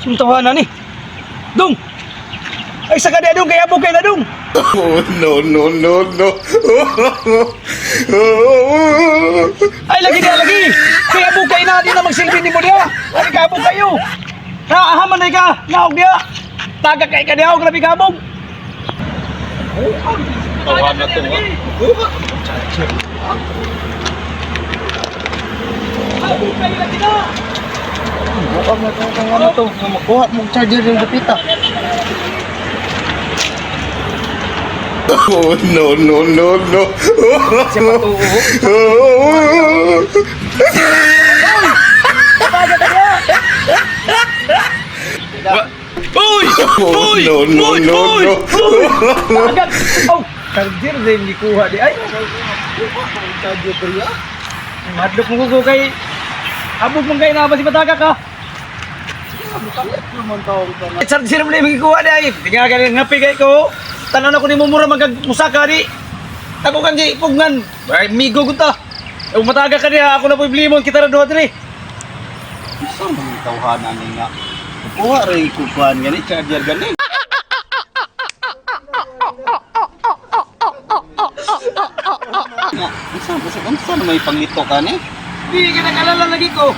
Suntawa na ni. Dong! Ay, sa kanya dong, kaya bukay na dong! Oh, no, no, no, no. Ay, lagi na, lagi! Kaya bukay na, di na magsilbi ni mo diya! Ay, kabog kayo! Naahaman na ka! Naog diya! Taga kay ka diya, grabe kabog! Tawa na to, ha? Kabog kayo lagi na! Buang na to kung ano to. Nga makuha mong charger yung dapita. Oh, no, no, no, no. Siya pa to, oo. Taga ka diya! Uy! Oh, Uy! no, no, Uy! no, Uy! no. Uy! Taga! Oh! Charger din gikuha di ay! Charger diri ah. Madlok mo ko kay abog mong kay na ba si Bataga ka? Mukalit naman tawag ka na. Charger mo na yung gikuha di ay. Tinga ka ngapi kay ko. Tanan ako ni mumura magag musaka di. Ako kang gi pugnan. Ay migo gud ta. Ug mataga ka diha ako na problema kita ra duha diri. Isa man yung tawhanan ni nga. Kuha rin kukuhan gani charger gani. Nga, unsa ba sa unsa na may panglito ka ni? Di ka nag-alala lagi ko.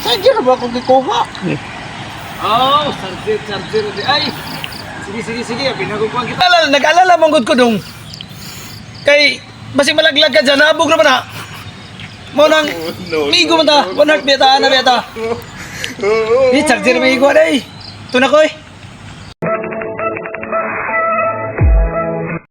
Charger ba akong gikuha? Oh, charger, charger di ay. Sige, sige, sige, pinagukuhan kita. Alala, nag-alala mong gud ko dong. Kay basi malaglag ka dyan, nabog na ba na? Mo nang No, migo man ta, one heart beta na beta. Di charger may igwa day. Ito na ko eh.